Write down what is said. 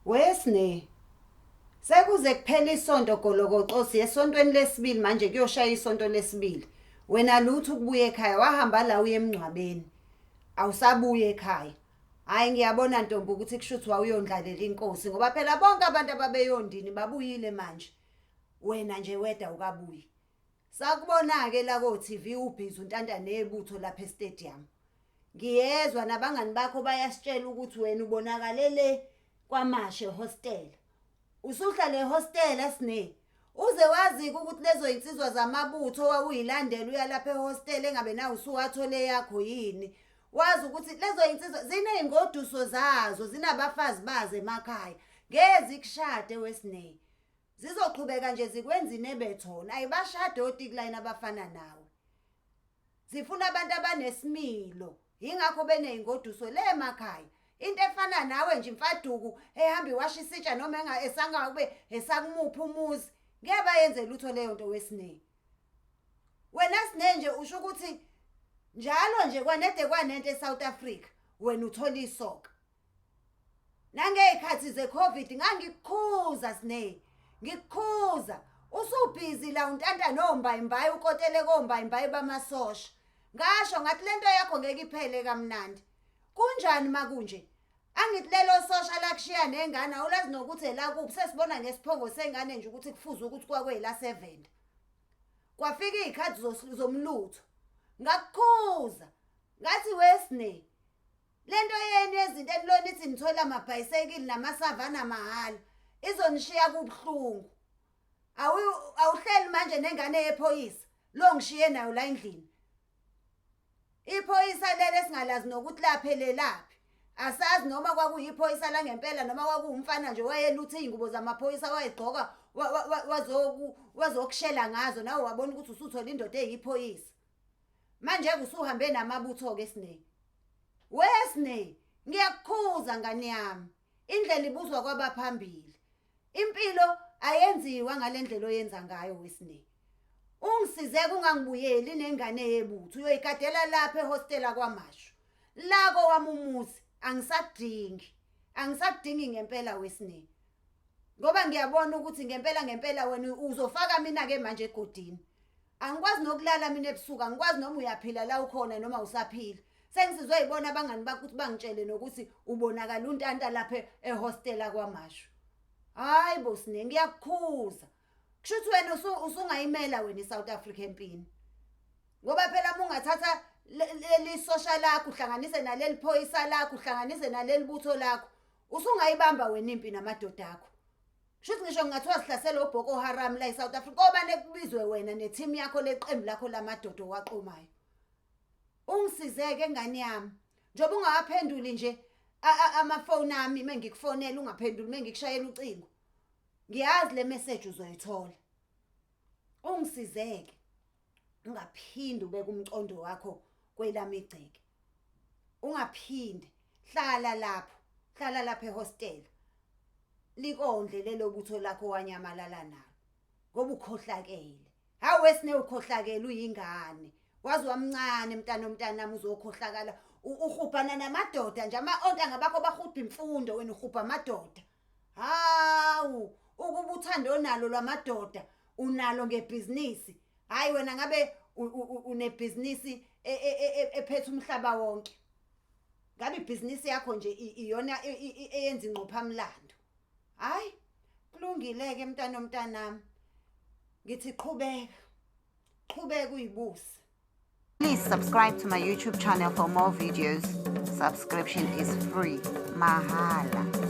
Wesne. Sekuze kuphela isonto golokoqo siye esontweni lesibili manje kuyoshaya isonto lesibili. Wena lutho ukubuya ekhaya wahamba la uye emngcwabeni. Awusabuye ekhaya. Hayi ngiyabona ntombi ukuthi kushuthi wawuyondlalela inkosi ngoba phela bonke abantu ababeyondini babuyile manje. Wena nje weda ukabuyi. Sakubona-ke la ko-TV ubhizi untanta nebutho lapha estadium. Ngiyezwa nabangani bakho bayasitshela ukuthi wena ubonakale le kwaMashe hostel. Usuhlala ehostela Sne. Uze wazi-ke ukuthi lezo yinsizwa zamabutho owawuyilandela uya lapha ehostela engabe nawe usuwathole eyakho yini. Wazi ukuthi lezo yinsizwa ziney'ngoduso zazo, zinabafazi bazo emakhaya. Ngeke zikushade weSne. Zizoqhubeka nje zikwenza inebethona. Ayibashade otikilayini abafana nawe. Zifuna abantu abanesimilo. Yingakho beney'ngoduso le emakhaya. Into efana nawe nje imfaduku ehamba iwasha isitsha noma esangakube esakumuphi umuzi. Ngeke bayenze lutho leyo nto weSne. Wena Sne nje usho ukuthi njalo nje kwanede kwanento eSouth Africa wena uthola isoka. Nangey'khathi ze-Covid ngangikukhuza Sne, ngikukhuza. Usubhizi la untanta nombayimbayi ukotele kombayimbayi bamasosha. Ngasho ngathi lento yakho ngeke iphele kamnandi. Kunjani makunje? Angithi lelo sosha lakushiya nengane awulazi nokuthi elakuphi sesibona ngesiphongo sengane nje ukuthi kufuze ukuthi kwakweyila-70. Kwafika iy'khathi zomlutho. Ngakukhuza. Ngathi weSne, Lento yenu yezinto enilona ithi nithola amabhayisekili namasavana mahhala izonishiya kubuhlungu. Awuhleli manje nengane yephoyisa lo ngishiye nayo la endlini. Iphoyisa leli esingalazi nokuthi laphelelaphi. Asazi noma kwakuyiphoyisa langempela noma kwakuwumfana nje wayelutha iy'ngubo zamaphoyisa wayegqoka wazokushela ngazo nawe wabona ukuthi usuthola indoda eyiphoyisa. Manje-ke usuhambe namabutho-ke Sne. We Sne, ngiyakukhuza ngane yami. Indlela ibuzwa kwabaphambili. Impilo ayenziwa ngale ndlela oyenza ngayo weSne. Ungisize kungangibuyeli nengane yebutho uyoyigadela lapha ehostela kwaMashu. La kowami umuzi angisakudingi. Angisakudingi ngempela weSne. Ngoba ngiyabona ukuthi ngempela ngempela wena uzofaka mina-ke manje egodini. Angikwazi nokulala mina ebusuku, angikwazi noma uyaphila la ukhona noma usaphila. Sengisizwe yibona abangani bakho ukuthi bangitshele nokuthi ubonakala untanta lapha ehostela kwaMashu. Hayi bo Sne, ngiyakukhuza. Kusho ukuthi wena usungayimela wena iSouth Africa empini. Ngoba phela uma ungathatha leli sosha lakho uhlanganise naleli phoyisa lakho uhlanganise naleli butho lakho usungayibamba wena impi namadoda akho. Shuthi ngisho kungathiwa sihlasela oBoko Haram la eSouth Africa kobane kubizwe wena neteam yakho leqembu lakho lamadoda owaqomayo. Ungisizeke ngane yami. Njengoba ungawaphenduli nje amafoni ami mengikufonela ungaphenduli mengikushayela ucingo. Ngiyazi le message uzoyithola. Ungisizeke. Ungaphindi ubeke umcondo wakho kwelami igceke. Ungaphinde hlala lapho, hlala lapha ehostela. Likondle lelo butho lakho wanyamalala nalo. Ngoba ukhohlakele. Hawu wesine ukhohlakele uyingane. Waze wamncane mntana omntanami uzokhohlakala. Uhubhana namadoda nje ama ontanga bakho bahubha imfundo wena uhubha amadoda. Hawu ukuba uthando onalo lwamadoda unalo ngebhizinisi. Hayi wena ngabe unebhizinisi e, e, e, ephethe umhlaba wonke. Ngabe ibhizinisi yakho nje iyona eyenza ingqophamlando. Hayi kulungile-ke mntana omntanami. Ngithi qhubeka. Qhubeka uyibuse. Please subscribe to my YouTube channel for more videos. Subscription is free. Mahala.